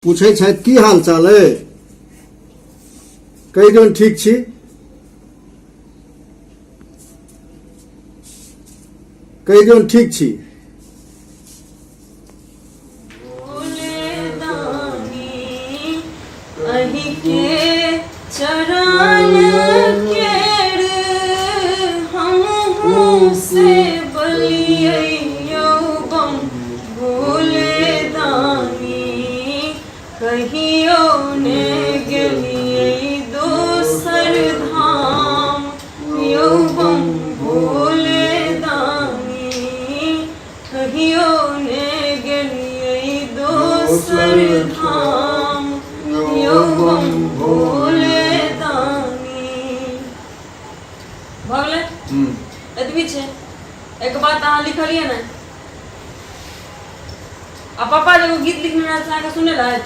पूछै छथि की हाल चाल अइ कहि दियौन ठीक छी। कहि दियौन ठीक छी। चरण केर हमहूँ से बलियौ बम भोले दानी, कहियो ने गेलियै दोसर धाम यौ बम भोले दानी, कहियो ने गेलियै दोसर धाम यौ बम भोले दानी। भऽ गेलै, एतबी छै। एक बात अहाँ लिखलियै ने आ पापा जे एगो गीत लिखने रहै से अहाँके सुनेलथि?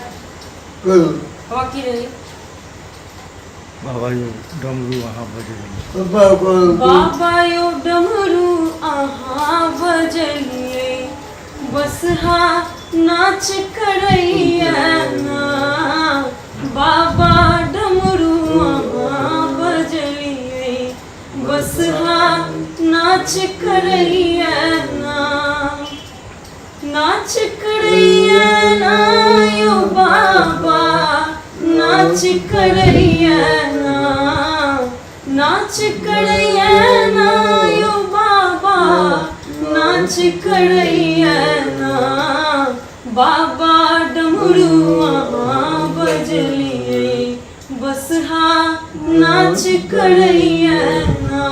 पापा की रहै? बाबा यौ डमरू अहाँ बजेलियै, बाबा यौ डमरू अहाँ बजलियै, बसहा नाच करैया ना। बाबा डमरू अहाँ बजलियै, बसहा नाच करैया ना। नाच करैया ना यो बाबा, नाच करैया ना। नाच करैया ना यो बाबा, नाच करैया ना। बाबा डमरू अहाँ बजलियै, बसहा नाच करैया ना।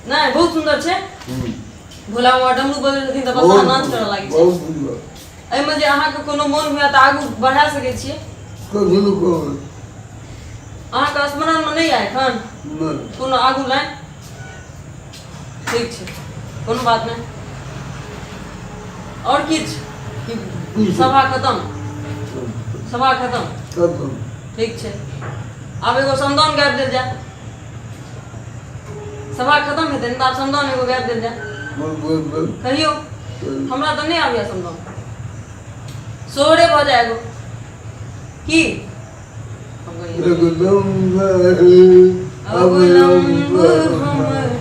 नहि, बहुत सुन्दर छै। भोला बाबा डमरू बजै छथिन तऽ बसहा नाच करऽ लागै छै। बहुत सुन्दर। एहिमे जे अहाँके कोनो मोन हुए तऽ आगू बढ़ा सकै छियै। अहाँके स्मरणमे नहि आय एखन कोनो आगू लाइन? ठीक छै, कोनो बात नहि। आओर किछु कि सभा खतम? सभा खतम, ठीक छै। आब एगो समदाउन गाबि देल जाय। सभा खतम हेतै ने तऽ आब समदाउन एगो गाबि देल जाय। कहियौ, हमरा तऽ नहि आबैए समदाउन। सोहरे भऽ जाय एगो की? अवलंब हमर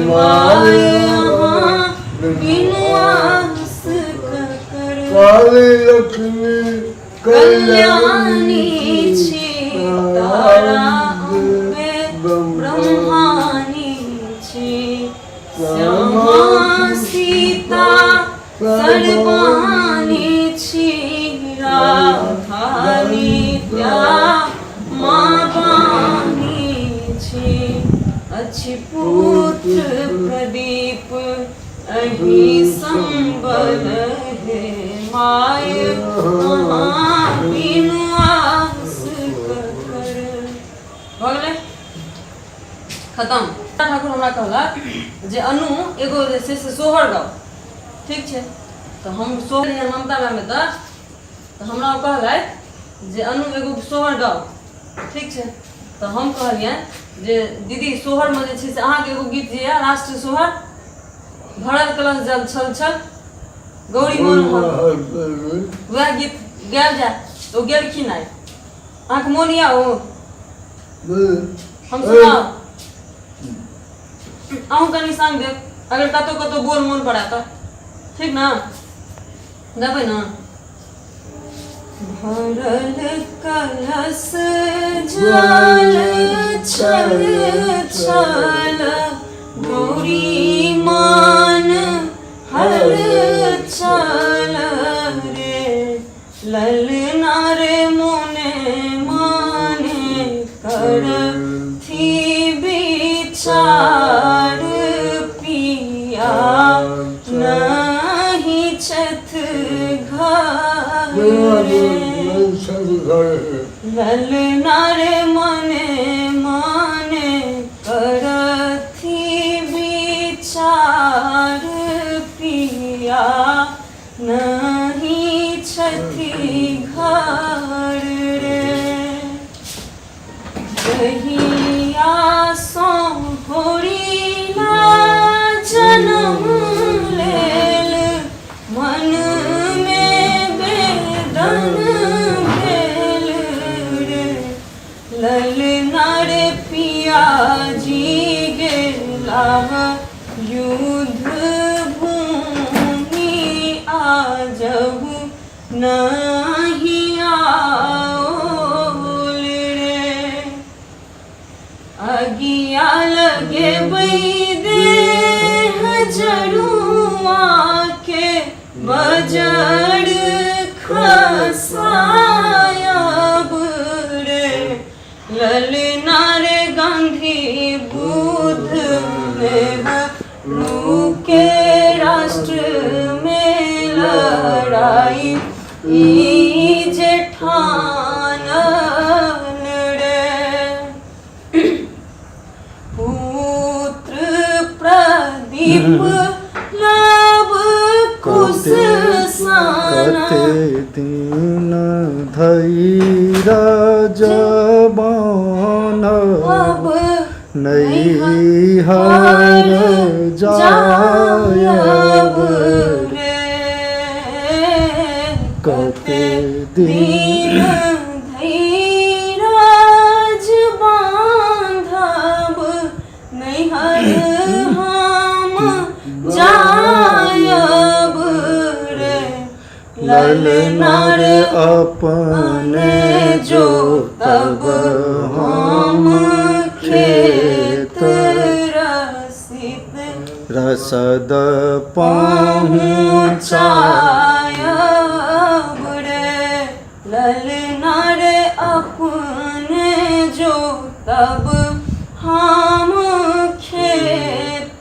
माय अहाँ, बिनु आस ककर। काली लक्ष्मी कल्याणी छी, तारा अम्बे ब्रह्मानी छी, श्यामा सीता सर्वाणी छी, राधा नित्या माँ बानी छी। अछि पुत्र प्रदीप अही संबल हे my, अहाँ बिनु आस ककर। भऽ गेलै खतम। ठाकुर हमरा कहलक जे अनु एगो जे छै से सोहर गाउ। ठीक छै, तऽ हम सोहर रहियै ममता मैम एतऽ, तऽ हमरा ओ कहलथि जे अनु एगो सोहर गाउ। ठीक छै, तऽ हम कहलियनि जे दीदी, सोहरमे जे छै से अहाँके एगो गीत जे यऽ राष्ट्र सोहर, भरल कलश जल छल छल गौरी मोन, वएह गीत गायल जाय। तऽ ओ गेलखिन आइ। अहाँके मोन यऽ ओ हम सुनाउ? अहूँ कनि संग देब, अगर कतहु कतहु बोल मोन पड़ै तऽ। ठीक ने? देबै ने? भरल कलश जल छल छल गौरी मान हर चल रे, ललना रे मोने माने करथि विचार, पिया नहीं छथ घर रे। ललना रे मने माने करथि विचार, पिया नहीं छथि घर रे। जहिया सँ होरिला जनम लेल, मन मे वेदन नहीं आओल रे। अगिया लगेबै देह जरुआ के बजड़ खसायब रे। ललना रे गांधी बुद्ध नेहरू के राष्ट्र में लड़ाई ई जे ठानल रे। पुत्र प्रदीप लव कुश सन कते दिन धैरज बान्हब अब नैहर जायब रे। कते दिन दिन धैरज बांधब नैहर हम जायब रे। ललना रे अपने जो तब हम खेत रसित रसद पहुँचा पहुँचायब रे। ललना रे अपने जो तब हम खेत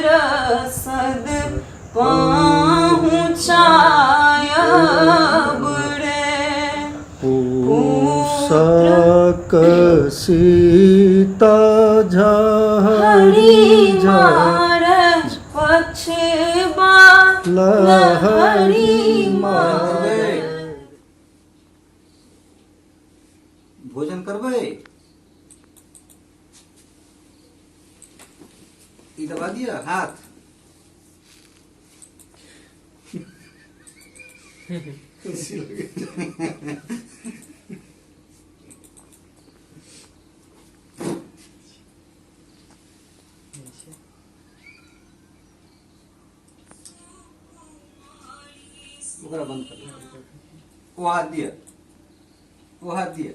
रसद पहुँचायब रे। पूषक सीता हरी झरी मार पछबा लहरी लहरी मार। भोजन करबै? ई दबा दिअ हाथ। ओकरा बंद कर, ओ हाथ दिअ, ओ हाथ दिअ।